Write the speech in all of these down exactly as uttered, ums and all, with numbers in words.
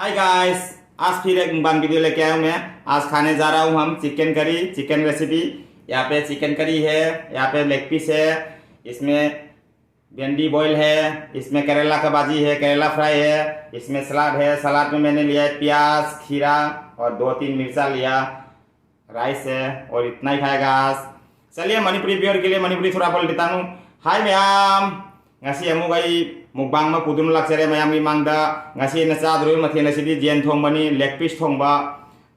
Hi guys, आज फिर एक mukbang video लेके आया हूँ मैं। आज खाने जा रहा हूँ हम चिकन करी, चिकन रेसिपी। यहाँ पे चिकन करी है, यहाँ पे लेग पीस है, इसमें भिंडी बॉयल है, इसमें करेला का भाजी है, करेला फ्राई है, इसमें सलाद है। सलाद में मैंने लिया है प्याज, खीरा और दो तीन मिर्चा लिया। राइस है और इतना ही खाएगा आज। चलिए मणिपुरी व्यूअर के लिए मणिपुरी थोड़ा बोल देता हूँ। Hi ꯃꯌꯥꯝ, ꯉꯁꯤ ꯑꯃꯨꯛ ꯑꯩ ꯃꯨꯛꯕꯥꯡ ꯑꯃ ꯄꯨꯗꯨꯅ ꯂꯥꯛꯆꯔꯦ ꯃꯌꯥꯝꯒꯤ ꯃꯥꯡꯗ꯫ ꯉꯁꯤ ꯑꯩꯅ ꯆꯥꯗꯣꯔꯤꯕ ꯃꯊꯦꯜ ꯑꯁꯤꯗꯤ ꯌꯦꯟ ꯊꯣꯡꯕꯅꯤ, ꯂꯦꯒ ꯄꯤꯁ ꯊꯣꯡꯕ꯫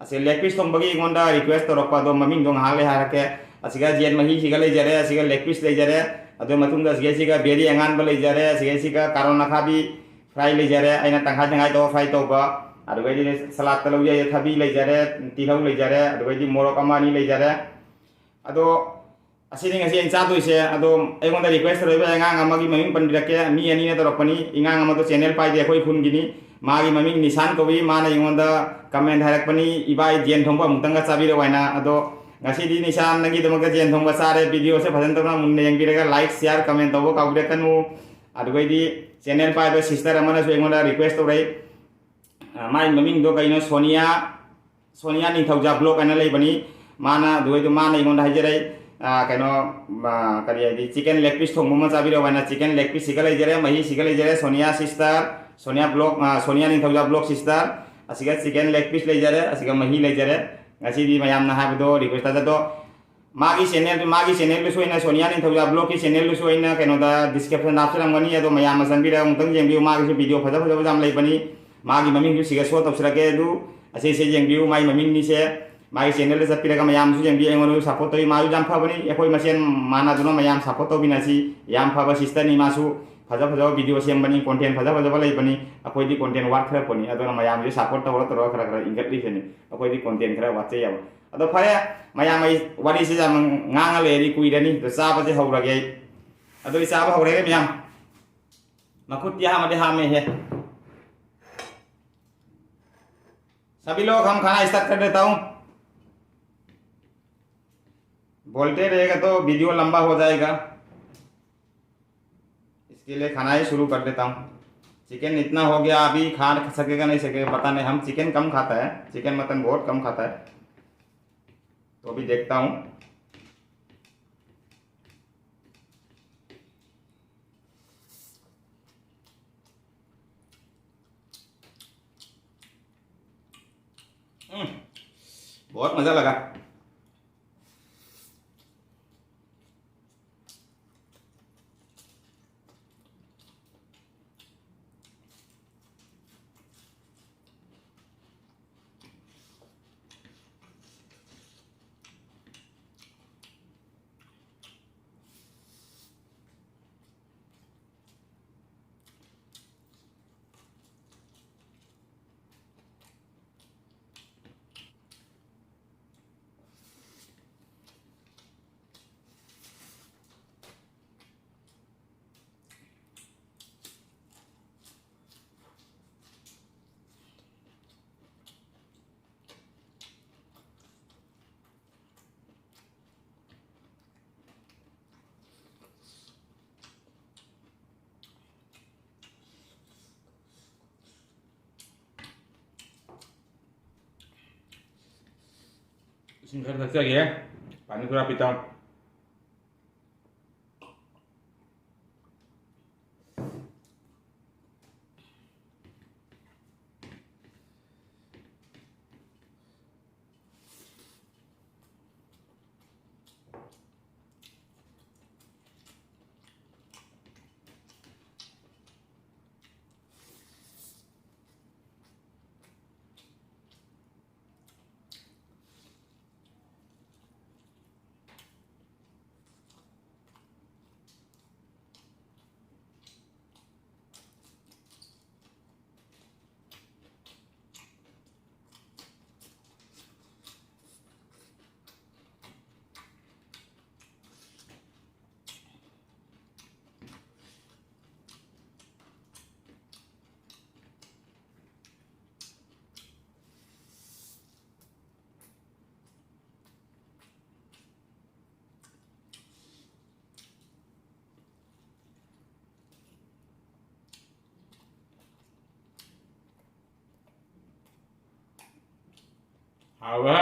ꯑꯁꯤ ꯂꯦꯒ ꯄꯤꯁ ꯊꯣꯡꯕꯒꯤ ꯑꯩꯉꯣꯟꯗ ꯔꯤꯀ꯭ꯋꯦꯁ ꯇꯧꯔꯛꯄ ꯑꯗꯣ ꯃꯃꯤꯡꯗꯣ ꯉꯥꯏꯍꯥꯛ ꯂꯩ ꯍꯥꯏꯔꯛꯀꯦ꯫ ꯑꯁꯤꯒ ꯌꯦꯟ ꯃꯍꯤꯁꯤꯒ ꯂꯩꯖꯔꯦ, ꯑꯁꯤꯒ ꯂꯦꯒ ꯄꯤꯁ ꯂꯩꯖꯔꯦ꯫ ꯑꯗꯨ ꯃꯇꯨꯡꯗ ꯑꯁꯤꯒ ꯑꯁꯤꯒ ꯕꯦꯔꯤ ꯑꯉꯥꯟꯕ ꯂꯩꯖꯔꯦ, ꯑꯁꯤꯒ ꯑꯁꯤꯒ ꯀꯥꯔꯣꯟ ꯑꯈꯥꯕꯤ ꯐ꯭ꯔꯥꯏ ꯂꯩꯖꯔꯦ, ꯑꯩꯅ ꯇꯪꯈꯥꯏ ꯇꯪꯈꯥꯏ ꯇꯧꯔ ꯐ꯭ꯔꯥꯏ ꯇꯧꯕ꯫ ꯑꯗꯨꯒꯩꯗꯤ ꯁꯂꯥꯠꯇ ꯂꯧꯖꯩ, ꯊꯕꯤ ꯂꯩꯖꯔꯦ, ꯇꯤꯜꯍꯧ ꯂꯩꯖꯔꯦ, ꯑꯗꯨꯒꯩꯗꯤ ꯃꯣꯔꯣꯛ ꯑꯃ ꯑꯅꯤ ꯂꯩꯖꯔꯦ꯫ ꯑꯗꯣ ꯑꯁꯤꯅꯤ ꯉꯁꯤ ꯑꯩꯅ ꯆꯥꯗꯣꯏꯁꯦ꯫ ꯑꯗꯣ ꯑꯩꯉꯣꯟꯗ ꯔꯤꯀ꯭ꯋꯦꯁ ꯇꯧꯔꯛꯏꯕ ꯑꯉꯥꯡ ꯑꯃꯒꯤ ꯃꯃꯤꯡ ꯄꯟꯕꯤꯔꯛꯀꯦ꯫ ꯃꯤ ꯑꯅꯤꯅ ꯇꯧꯔꯛꯄꯅꯤ꯫ ꯑꯉꯥꯡ ꯑꯃꯗꯣ ꯆꯦꯅꯦꯜ ꯄꯥꯏꯗꯦ, ꯑꯩꯈꯣꯏ ꯈꯨꯟꯒꯤꯅꯤ꯫ ꯃꯥꯒꯤ ꯃꯃꯤꯡ ꯅꯤꯁꯥꯟ ꯀꯧꯏ꯫ ꯃꯥꯅ ꯑꯩꯉꯣꯟꯗ ꯀꯃꯦꯟ ꯍꯥꯏꯔꯛꯄꯅꯤ, "ꯏꯕꯥꯏ, ꯌꯦꯟ ꯊꯣꯡꯕ ꯑꯃꯨꯛꯇꯪꯒ ꯆꯥꯕꯤꯔꯛꯑꯣ" ꯍꯥꯏꯅ꯫ ꯑꯗꯣ ꯉꯁꯤꯗꯤ ꯅꯤꯁꯥꯟ ꯅꯪꯒꯤꯗꯃꯛꯇ ꯌꯦꯟ ꯊꯣꯡꯕ ꯆꯥꯔꯦ꯫ ꯚꯤꯗꯤꯑꯣꯁꯦ ꯐꯖꯅ ꯇꯧꯅ ꯃꯨꯟꯅ ꯌꯦꯡꯕꯤꯔꯒ ꯂꯥꯏꯛ, ꯁꯤꯌꯥꯔ, ꯀꯃꯦꯟ ꯇꯧꯕ ꯀꯥꯎꯕꯤꯔꯛꯀꯅꯨ꯫ ꯑꯗꯨꯒꯩꯗꯤ ꯆꯦꯅꯦꯜ ꯄꯥꯏꯕ ꯁꯤꯁꯇꯔ ꯑꯃꯅꯁꯨ ꯑꯩꯉꯣꯟꯗ ꯔꯤꯀ꯭ꯋꯦꯁ ꯇꯧꯔꯛꯏ꯫ ꯑ, ꯃꯥꯏ ꯃꯃꯤꯡꯗꯣ ꯀꯩꯅꯣ? ꯁꯣꯅꯤꯌꯥ, ꯁꯣꯅꯤꯌꯥ ꯅꯤꯡꯊꯧꯖꯥ ꯕ꯭ꯂꯣꯛ ꯍꯥꯏꯅ ꯂꯩꯕꯅꯤ꯫ ꯃꯥꯅ ꯑꯗꯨꯒꯩꯗꯣ ꯃꯥꯅ ꯑꯩꯉꯣꯟꯗ ꯍꯥꯏꯖꯔꯛꯏ, ꯑ, ꯀꯩꯅꯣ, ꯑ, ꯀꯔꯤ ꯍꯥꯏꯗꯤ, ꯆꯤꯀꯟ ꯂꯦꯒ ꯄꯤꯁ ꯊꯣꯡꯕ ꯑꯃ ꯆꯥꯕꯤꯔꯛꯑꯣ ꯍꯥꯏꯅ꯫ ꯆꯤꯀꯟ ꯂꯦꯒ ꯄꯤꯁꯁꯤꯒ ꯂꯩꯖꯔꯦ, ꯃꯍꯤꯁꯤꯒ ꯂꯩꯖꯔꯦ꯫ ꯁꯣꯅꯤꯌꯥ ꯁꯤꯁꯇꯔ, ꯁꯣꯅꯤꯌꯥ ꯕ꯭ꯂꯣꯛ, ꯑ, ꯁꯣꯅꯤꯌꯥ ꯅꯤꯡꯊꯧꯖꯥ ꯕ꯭ꯂꯣꯛ ꯁꯤꯁꯇꯔ, ꯑꯁꯤꯒ ꯆꯤꯀꯟ ꯂꯦꯒ ꯄꯤꯁ ꯂꯩꯖꯔꯦ, ꯑꯁꯤꯒ ꯃꯍꯤ ꯂꯩꯖꯔꯦ꯫ ꯉꯁꯤꯗꯤ ꯃꯌꯥꯝꯅ ꯍꯥꯏꯕꯗꯣ ꯔꯤꯀ꯭ꯋꯦꯁ ꯇꯧꯖꯗꯣ꯫ ꯃꯥꯒꯤ ꯆꯦꯅꯦꯜ, ꯃꯥꯒꯤ ꯆꯦꯅꯦꯜꯗꯨꯁꯨ ꯑꯩꯅ, ꯁꯣꯅꯤꯌꯥ ꯅꯤꯡꯊꯧꯖꯥ ꯕ꯭ꯂꯣꯛꯀꯤ ꯆꯦꯅꯦꯜꯗꯨꯁꯨ ꯑꯩꯅ ꯀꯩꯅꯣꯗ ꯗꯤꯁꯀ꯭ꯔꯤꯞꯁꯟꯗ ꯍꯥꯞꯆꯔꯝꯒꯅꯤ, ꯑꯗꯣ ꯃꯌꯥꯝꯅ ꯆꯪꯕꯤꯔꯒ ꯑꯃꯨꯛꯇꯪ ꯌꯦꯡꯕꯤꯌꯨ꯫ ꯃꯥꯒꯤꯁꯨ ꯚꯤꯗꯤꯑꯣ ꯐꯖ ꯐꯖꯕ ꯌꯥꯝ ꯂꯩꯕꯅꯤ꯫ ꯃꯥꯒꯤ ꯃꯃꯤꯡꯁꯨ ꯁꯤꯒ ꯁꯣ ꯇꯧꯁꯤꯔꯛꯀꯦ꯫ ꯑꯗꯨ ꯑꯁꯤꯁꯦ ꯌꯦꯡꯕꯤꯌꯨ, ꯃꯥꯒꯤ ꯃꯃꯤꯡꯅꯤꯁꯦ꯫ ꯃꯥꯒꯤ ꯆꯦꯅꯦꯜꯗ ꯆꯠꯄꯤꯔꯒ ꯃꯌꯥꯝꯁꯨ ꯌꯦꯡꯕꯤꯌꯨ, ꯑꯩꯉꯣꯟꯗꯁꯨ ꯁꯞꯄꯣꯔꯠ ꯇꯧꯕꯤ꯫ ꯃꯥꯁꯨ ꯌꯥꯝ ꯐꯕꯅꯤ, ꯑꯩꯈꯣꯏ ꯃꯁꯦꯟ ꯃꯥꯟꯅꯗꯨꯅ ꯃꯌꯥꯝ ꯁꯞꯄꯣꯔꯠ ꯇꯧꯕꯤꯅꯁꯤ꯫ ꯌꯥꯝ ꯐꯕ ꯁꯤꯁꯇꯔꯅꯤ ꯃꯥꯁꯨ, ꯐꯖ ꯐꯖꯕ ꯚꯤꯗꯤꯑꯣ ꯁꯦꯝꯕꯅꯤ, ꯀꯣꯟꯇꯦꯟ ꯐꯖ ꯐꯖꯕ ꯂꯩꯕꯅꯤ꯫ ꯑꯩꯈꯣꯏꯗꯤ ꯀꯣꯟꯇꯦꯟ ꯋꯥꯠꯈ꯭ꯔꯄꯣꯠꯅꯤ, ꯑꯗꯨꯅ ꯃꯌꯥꯝꯁꯦ ꯁꯞꯄꯣꯔꯠ ꯇꯧꯔ ꯇꯧꯔ ꯈꯔ ꯈꯔ ꯏꯟꯈꯠꯂꯤꯁꯤꯅꯤ꯫ ꯑꯩꯈꯣꯏꯗꯤ ꯀꯣꯟꯇꯦꯟ ꯈꯔ ꯋꯥꯠꯆꯩꯌꯦꯕ꯫ ꯑꯗꯣ ꯐꯔꯦ, ꯃꯌꯥꯝ, ꯑꯩ ꯋꯥꯔꯤꯁꯦ ꯌꯥꯝ ꯉꯥꯡꯉ ꯂꯩꯔꯗꯤ ꯀꯨꯏꯔꯅꯤ꯫ ꯑꯗꯣ ꯆꯥꯕꯁꯦ ꯍꯧꯔꯒꯦ ꯑꯩ꯫ ꯑꯗꯣ ꯑꯩ ꯆꯥꯕ ꯍꯧꯔꯒꯦ ꯃꯌꯥꯝ꯫ ꯃꯈꯨꯠꯇꯤ ꯑꯍꯥꯟꯕꯗꯤ ꯍꯥꯝꯃꯦꯍꯦ꯫ सभी लोग, हम खाना स्टार्ट कर देता हूँ। बोलते रहेगा तो वीडियो लंबा हो जाएगा, इसके लिए खाना ही शुरू कर देता हूँ। चिकन इतना हो गया, अभी खा सकेगा नहीं सकेगा पता नहीं। हम चिकन कम खाता है, चिकन मटन बहुत कम खाता है। तो अभी देखता हूँ। हम्म, बहुत मज़ा लगा। ꯏꯁꯤꯡ ꯈꯔ ꯊꯛꯆꯒꯦ꯫ ꯄꯥꯅꯤ ꯄꯨꯔꯥ ꯄꯤꯇꯥꯎ꯫ ꯍꯥꯎꯋꯦ꯫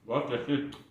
ꯕꯣꯁ ꯇꯦꯁꯇꯤ꯫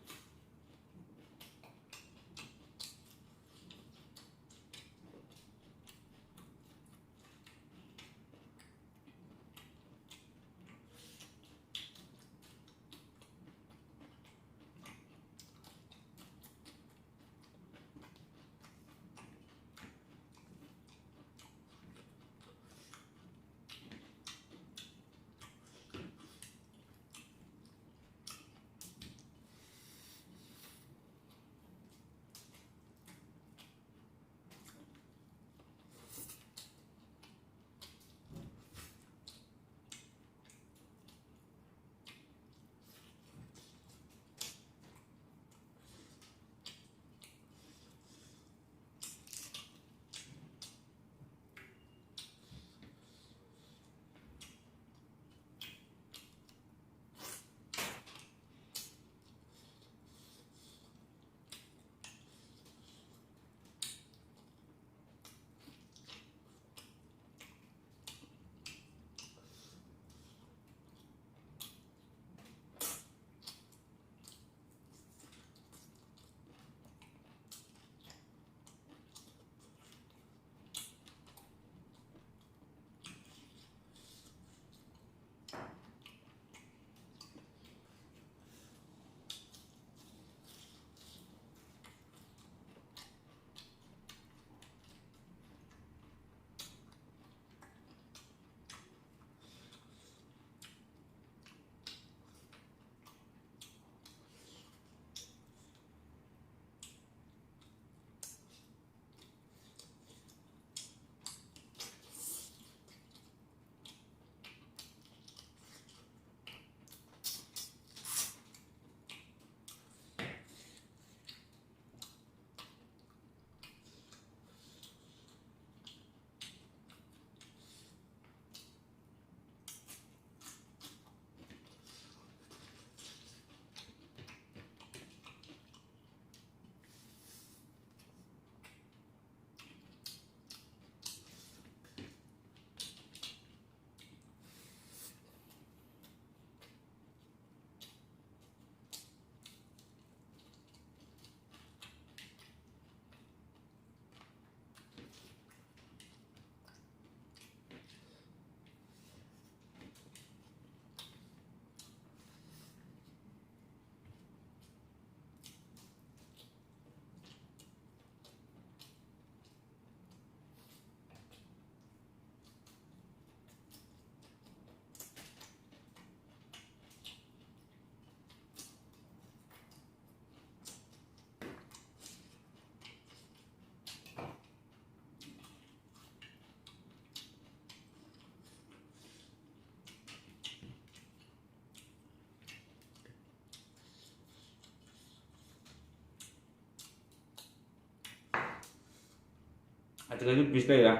ꯁꯤꯗꯁꯨ ꯄꯤꯁ ꯂꯩꯔꯦ꯫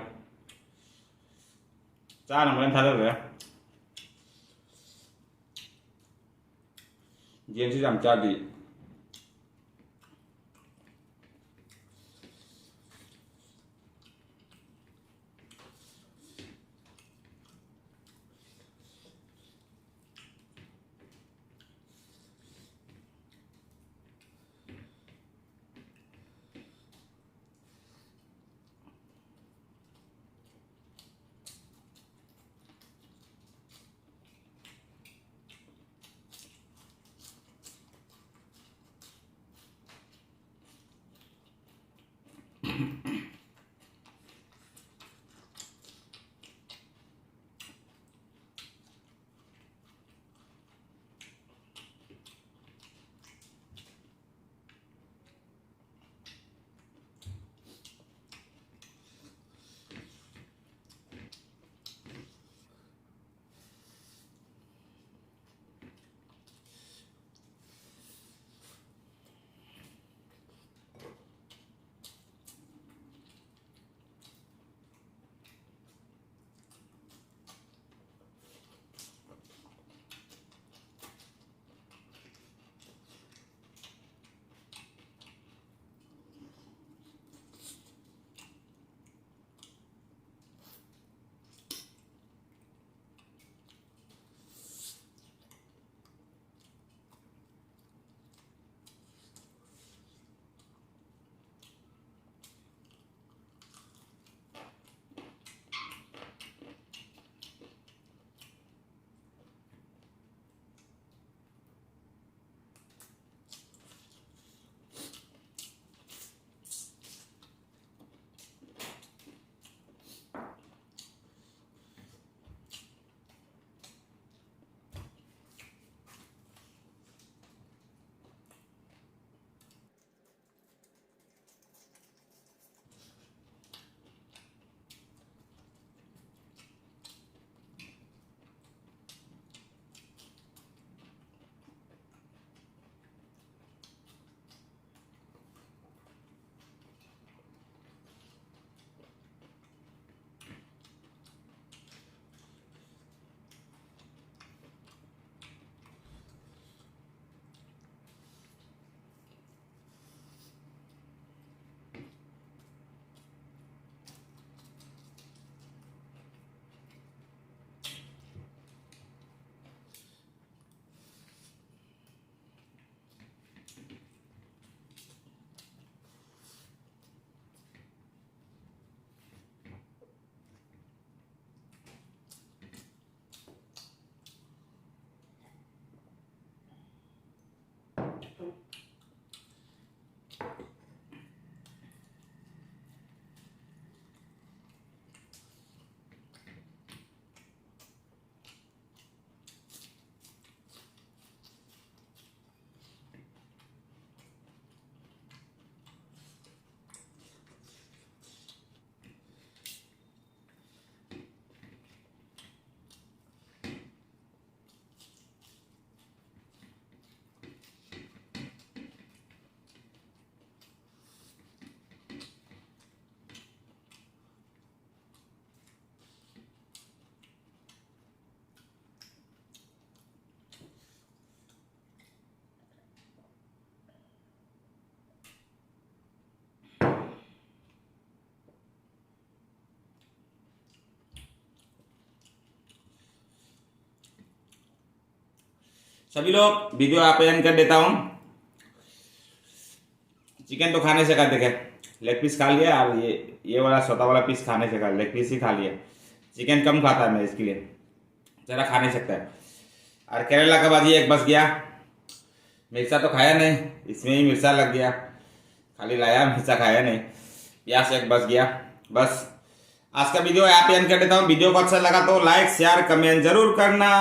ꯆꯥꯅꯕ ꯂꯣꯏ ꯊꯥꯗꯈ꯭ꯔꯦ꯫ ꯌꯦꯟꯁꯨ ꯌꯥꯝ ꯆꯥꯗꯦ꯫ सभी लोग, वीडियो यहाँ पे एंड कर देता हूँ। चिकन तो खा नहीं सका, देखे, लेग पीस खा लिया और ये ये वाला छोटा वाला पीस खा नहीं सका, लेग पीस ही खा लिया। चिकन कम खाता है मैं, इसके लिए ज़रा खा नहीं सकता है। और करेला का भाजी एक बच गया, मिर्चा तो खाया नहीं, इसमें ही मिर्चा लग गया। खाली लाया, मिर्चा खाया नहीं। प्याज एक बच गया। बस, आज का वीडियो यहाँ पे एंड कर देता हूँ। वीडियो को अच्छा लगा तो लाइक, शेयर, कमेंट जरूर करना।